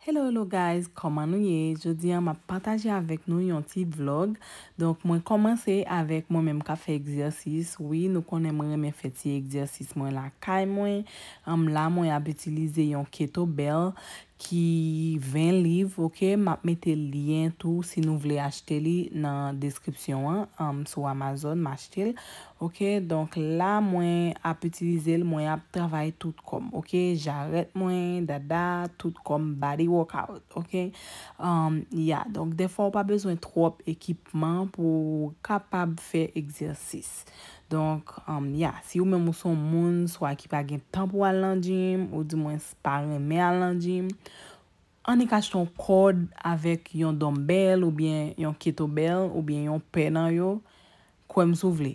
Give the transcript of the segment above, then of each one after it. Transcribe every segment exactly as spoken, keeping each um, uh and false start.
Hello, hello guys, kòman nou ye? Jodi a m ap pataje avèk nou yon ti vlog. Donk, mwen kòmanse avèk mwen menm k ap fè egzèsis. Wi, nou konnen mwen renmen fè ti egzèsis mwen lakay mwen. Anm, la, mwen ap itilize yon kettlebell ki ven liv, oke? M ap mete lyen tou si nou vle achte li nan deskripsyon an. Anm, sou Amazon, m achte l. Oke, donk la mwen ap itilize l, mwen ap travay tout kò m, oke? Jarèt mwen, dada, tout kò m, body workout, oke? Um, ya, donk defwa ou pa bezwen twòp ekipman pou w kapab fè egzèsis. Donk, um, ya, si ou menm ou se yon moun, swa ki pa gen tan pou al nan gym, ou dimwens pa renmen al nan gym, annik achte yon kòd avèk yon dumbbell oubyen yon kettlebell oubyen yon pè nan yo, kwè m si w vle,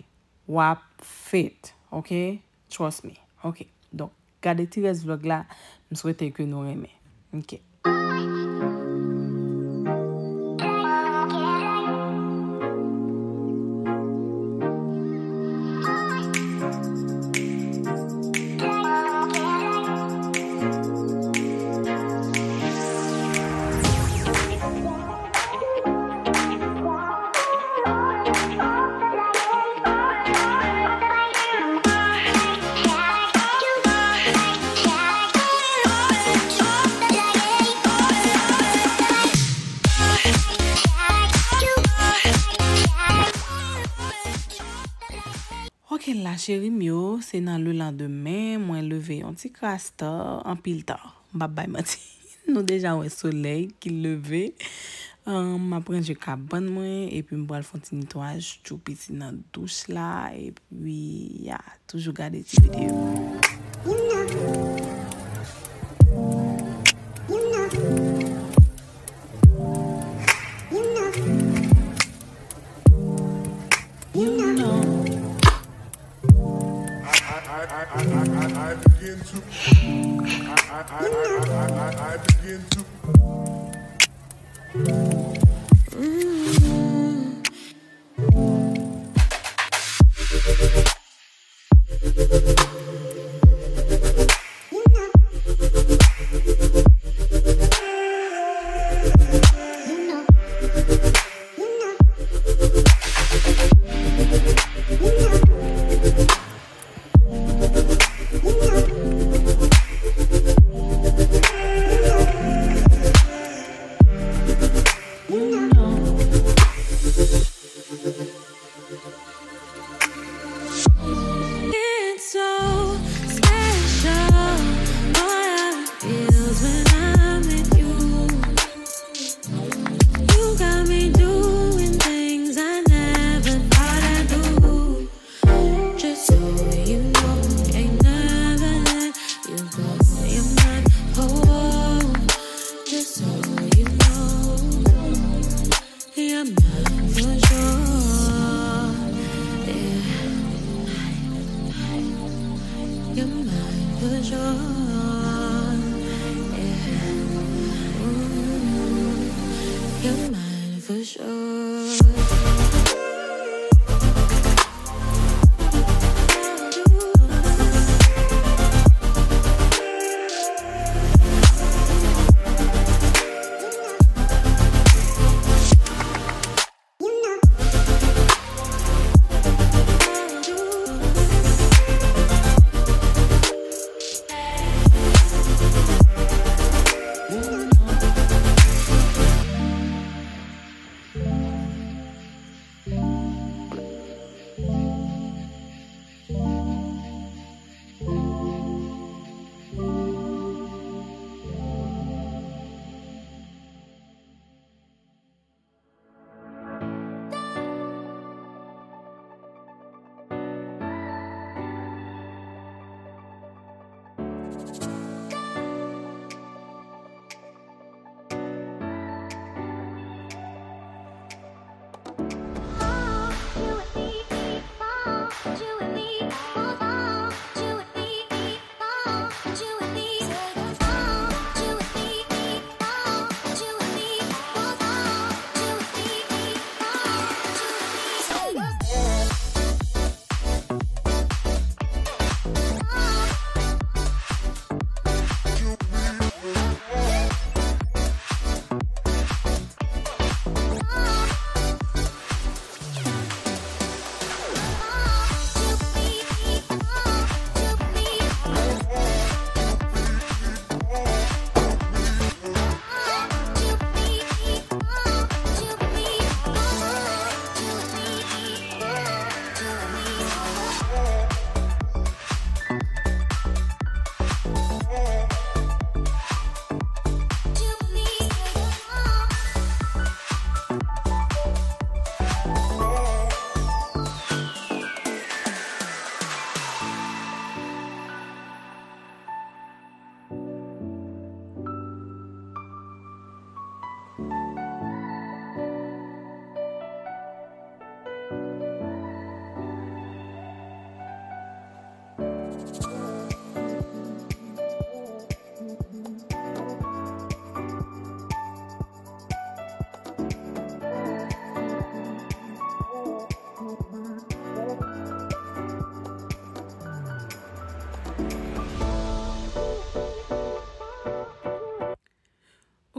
w ap fit, oke? Trust me, oke? Donk, gade ti rès vlog la, m swete ke nou renmen. Oke. Oke la, cheri m yo, se nan lelandemen, mwen leve yon ti kras ta, anpil ta. M p ap bay manti. Nou deja wè solèy ki leve. Ahn, m ap ranje kabann mwen, epi m pral fè yon ti netwayaj tchou piti nan douch la, epi, ya, toujou gade ti videyo. You know. I, I, I, I, I, I, I begin to. I, I, I, I, I, I, I begin to.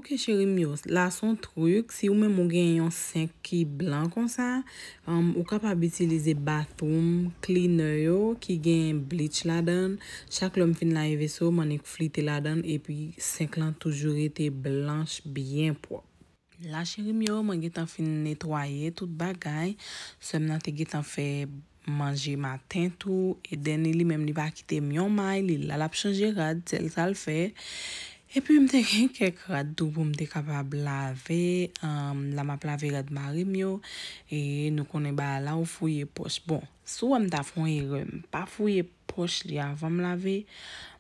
Ok, cheri m yo, la se yon trik, si ou menm ou gen yon senk ki blan konsa, um, ou kapab itilize bathroom cleaner yo ki gen bleach ladan l. Chak lè m fin lave veso, m annik flite ladan l, epi senk lan toujou rete blanch, byen pwòp. La, cheri m yo, mwen gentan fin netwaye tout bagay. Sè m nan te gentan fè manje maten tou. E Danny li menm, li pa kite m yon may, li la, l ap chanje rad, sèl sa l fè. Epi m te gen kèk rad tou pou m te kapab lave. Anm, la m ap lave rad mari m yo. E nou konnen bagay la, ou fouye pòch. Bon, si w wè m ta fè yon erè, m pa fouye pòch li avan m lave,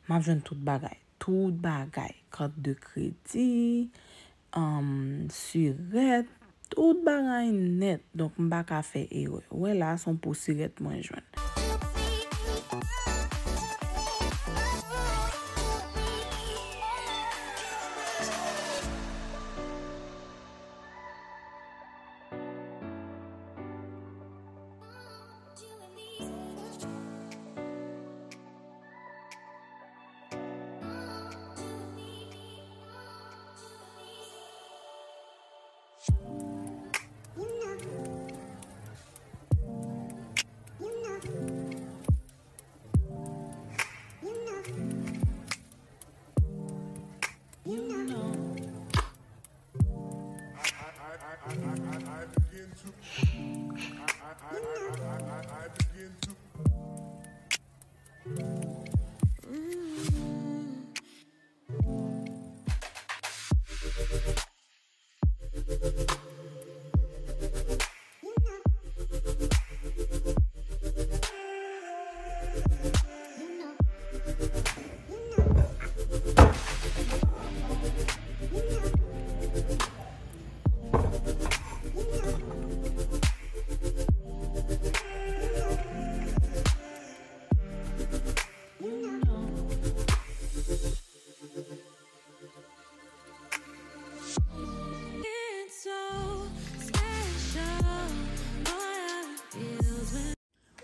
m ap jwenn tout bagay. Tout bagay, kat de kredi, anm, sirèt, tout bagay nèt. Donk, m pa ka fè erè. Ou wè la, se yon po sirèt mwen jwenn.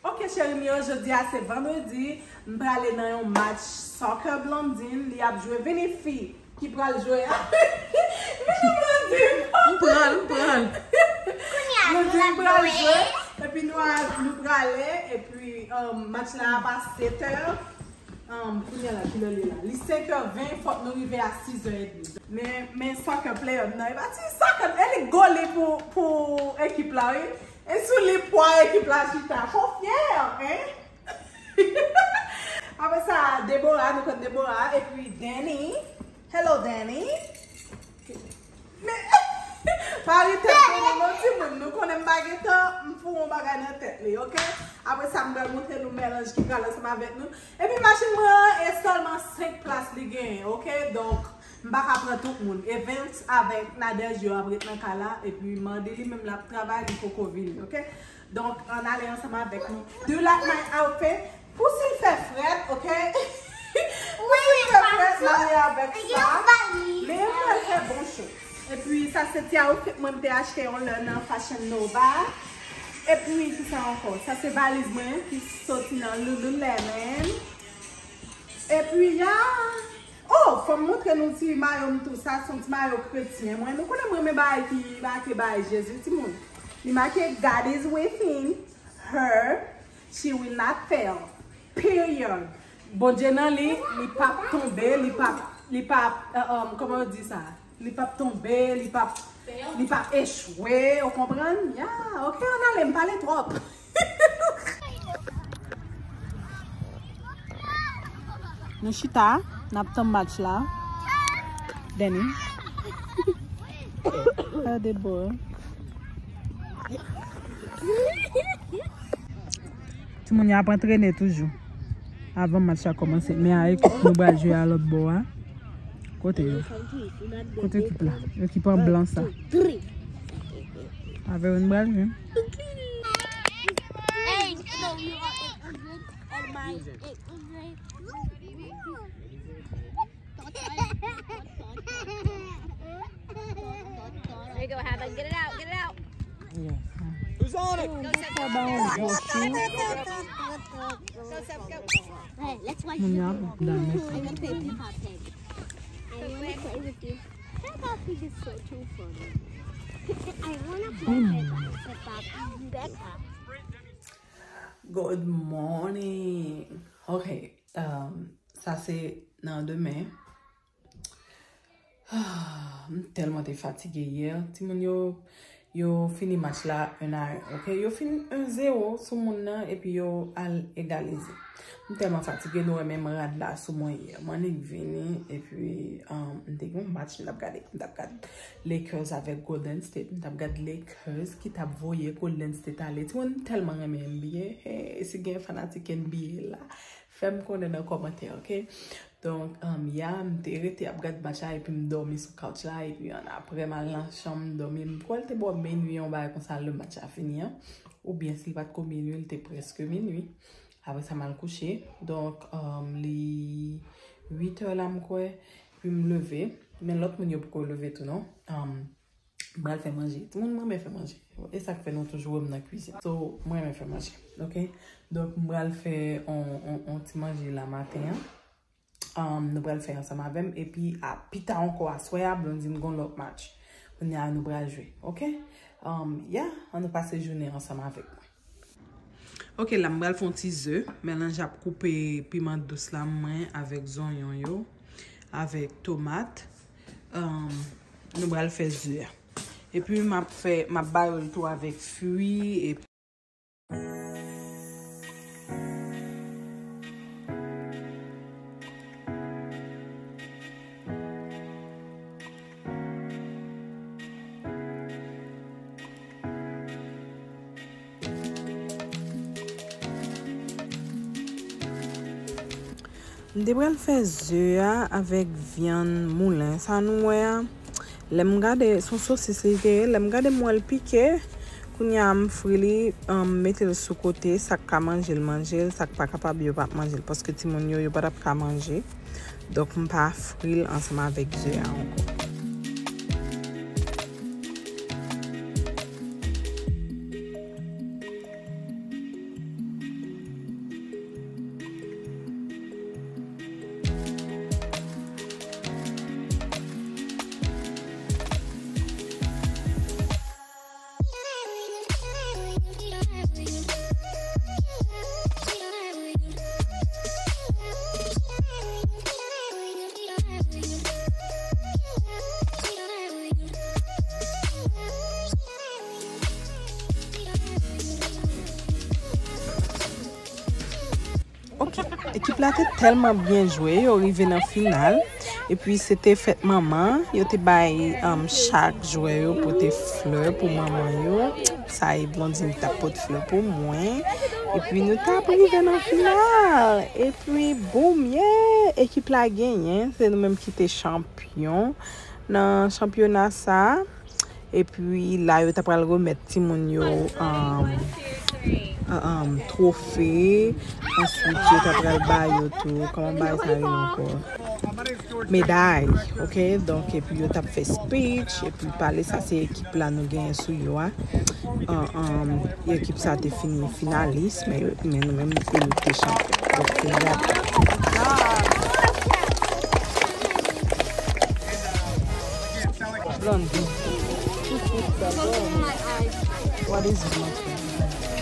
Ok, cheri m yo, jodi a se vandredi. M prale nan yon match soccer Blondine. Li ap jwe. Vini fi ki pral jwe a. Vini Blondine. M pran l, m pran l. Blondine pral jwe. Epi nou a, nou prale. Epi, um, match la ap a sèt è. Um, kounye a la, kilè l ye la? Li senk è ven, fòk nou rive a sis è edmi. Men, men soccer player m nan, e pa ti soccer, e li gole pou, pou ekip la, wi. E sou li pwa ekip la chita. Fò fyè, hein? Apre sa, Deborah, nou konn Deborah, epi Danny. Hello, Danny. Men, pa ri tèt Danny non, timoun. Nou konnen m pa gen tan, m foure yon bagay nan tèt li, ok? Apre sa, m pral montre nou melanj ki pral ansanm avèk nou. Epi machin mwen an, e sèlman senk plas li genyen, ok? Donk, m pa ka pran tout moun. Evans avèk Nadège yo ap ret nan kay la, epi Mandy li menm l ap travay, li poko vini, ok? Donk, ann ale ansanm avèk nou. Do you like my outfit? Pou si l fè frèt, ok? Pou si l fè frèt, m ale avèk sa. Men mwen fè bon cho. Epi, sa se ti outfit mwen, m te achte yon lè nan Fashion Nova. Epi, ki sa ankò? Sa se valiz mwen ki soti nan Lululemon. Epi, ya, oh, fò m montre nou ti mayo m tou. Sa se yon ti mayo kretyen mwen. Nou konnen mwen renmen bagay ki make bay Jezi, timoun. Li make God is within her, she will not fail. Period. Bondye nan li, li p ap tonbe, li p ap, li p ap, eh, um, kòman yo di sa? Li p ap tonbe, li p ap, li p ap echwe, ou konprann? Ya, ok, ann ale, m pale twòp. Nou chita, n ap tann match la. Danny. Gade bò. Timoun yo ap antrene toujou. Avan match la kòmanse. Men a ekip nou pral jwe a lòt bò a. Kote yo? Kote ekip la? Ekip an blan sa. Avè yo n pral jwe. There you go, Hava. Get it out, get it out. Who's on it? Go, Seth, go, go. Go, Seth, go. Hey, let's watch the game. I'm gonna play Peppa Pig. I wanna play with you. Peppa This is so too funny. I wanna play with that. Becca. Good morning. Ok, um, sa se nan demen. M tèlman te fatige yè. Timoun yo, yo fini match la en a en, ok? Yo fin en zewo sou moun nan, epi yo al egalize. M tèlman fatige, nou wè menm rad la sou mwen yè. M annik vini, epi, um, m te gen yon match m t ap gade. M t ap gade Lakers avèk Golden State. M t ap gade Lakers ki t ap voye Golden State ale. Timoun, m tèlman renmen N B A. Hey, si gen fanatik N B A la, fè m konnen nan kòmantè, ok? Donk, um, ya, m te rete ap gad match la, epi m dòmi sou couch la, epi an apre m al nan chanm m dòmi. M kwè l te bò minui, yon bagay konsa, lè match la fini an. Oubyen si l pa t ko minui, l te prèske minui. Apre sa, m al kouche. Donk, um, li uit è la, m kwè. Epi m leve. Men lòt moun yo poko leve tou, non. Um, M pral fè manje. Timoun, m renmen fè manje. E sa k fè nou toujou wè m nan kwizin. So, m renmen fè manje. Ok? Donk, m pral fè on, on, on ti manje la maten an. Um, nou pral fè ansanm avè m. Epi, a, pita ankò aswè a, Blondine gon lòt match. Kounye a, nou pral jwe. Ok? Um, yeah, ann nou pase jounen ansanm avèk mwen. Ok, la m pral fè yon ti ze. Melanje ap koupe piman dous la mwen avèk zonyon yo, avèk tomat. Um, nou pral fè ze a. Epi m ap fè, m ap ba yo l tou avèk fwi, epi M te pral fè ze a avèk vyann moulen. Sa nou wè a, lè m gade, se yon sosis li te ye. Lè m gade, m wè l pike. Kounye a, m fri li, um, m mete l sou kote. Sa k ka manje l, manje l. Sa k pa kapab, yo p ap manje l. Paske timoun yo, yo pa t ap ka manje. Donk, m pa fri l ansanm avèk ze a ankò. Ok, ekip la te tèlman byen jwe, yo rive nan final. Epi se te fèt manman, yo te bay, um, chak jwè yo pote flè pou manman yo. Sa e Blondine t ap pote flè pou mwen. Epi nou t ap rive nan final. Epi boum, yeah! Ekip la genyen, se nou menm ki te chanpyon nan chanpyona sa a. Epi la, yo ta pral remèt timoun yo, um, um, um, twofe. Answit, yo ta pral ba yo tou, kòman bagay sa rele ankò? Meday, ok? Donk, epi yo t ap fè speech, epi pale, sa se ekip la nou genyen sou yo a. Um, um, ekip sa te fini finalis, men yo, men nou menm, nou te chanpyon. Donk, se Blondie. What is it, my friend?